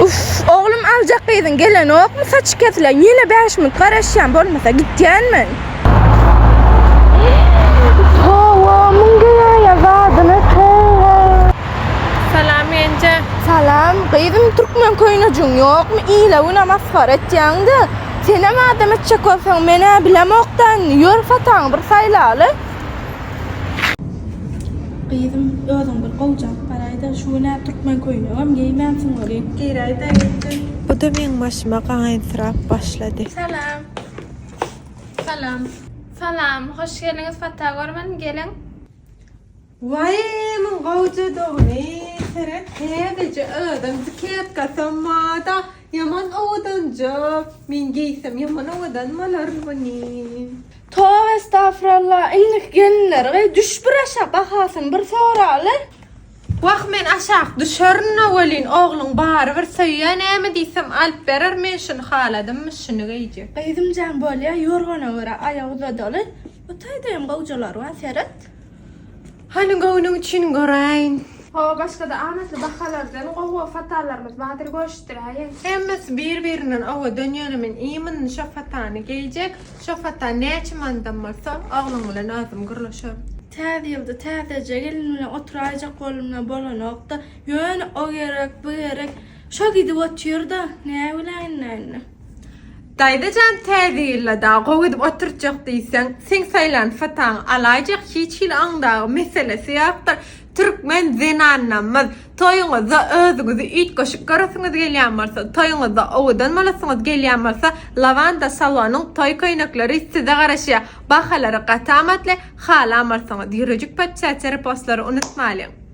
Uff, oglum aljak gyzyň gelenokmy saçy kesilen, ýene 5 minut garaşýan bolmasa gitýän men. Hawa, muň geýäýen zadyny toba. Salam genje. Salam, gyzym türkmen köýnejiň ýokmy? Ile güne masgara etýäň-de. Senem adam etjek bolsaň, men-ä bilemok-da indi. Ýör fataňy bir saýlaly. Gyzym, özüň bir gowjak garaý-da, şu gün-ä türkmen köýnegem geýmänsiň welin. Giräý-dä genje. Bu-da meň başyma gaýynsyrap başlady. Salam. Salam. Salam, hoş geldiňiz Fata görmedim, geliň. Waý, muň gowjadygyny seret, täzeje özem ziketkasam bar-da, ýaman owadanja. Men geýsem ýaman owadan bolaryn muny. Toba estafuralla, indiki gelinler gyz düş bir aşak bahasyny bir soraly. Wah men aşak düşerin-de welin ogluň barybir söýýä näme diýsem alyp berer men şuny haladymmy şuny geýjek. Gyzymjan bolýa ýorgana görä aýak uzadaly. Bu taýda hem gowjalar bar seret. Hany göwnüň üçin göräýin. Hawa başgada amatly bahalardan gowy gowy fatalarymyz bardyr görüşdiräýiň. Hemmesi bir birinden owadan ýöne men imенно şo fatany geýjek. Şo fata näçe manadam bolsa ogluň bilen özüm gürleşerin. Täze ýylda täzeje gelin bilen oturaýjak bolumda bolanokda ýöne o gerek bu gerek şo gidip otyrda näbiläýin-dä indi. Daýza jan täze ýylda dagy gowy edip oturtjak diýseň, seň saýlan fataňy alaýjak hiç hili oň dagy meselesi ýokdyr. Türkmen zenanlamyz toýuňyzda özüňizi üýtgeşik göresiňiz gelýän bolsa, toýuňyzda owadan bolasyňyz gelýän bolsa Lawanda salonyň toý köýnekleri size garaşýar. Bahalary gaty amatly, halan bolsaňyz ýürejik podpisatsa repostlary unutmalyň.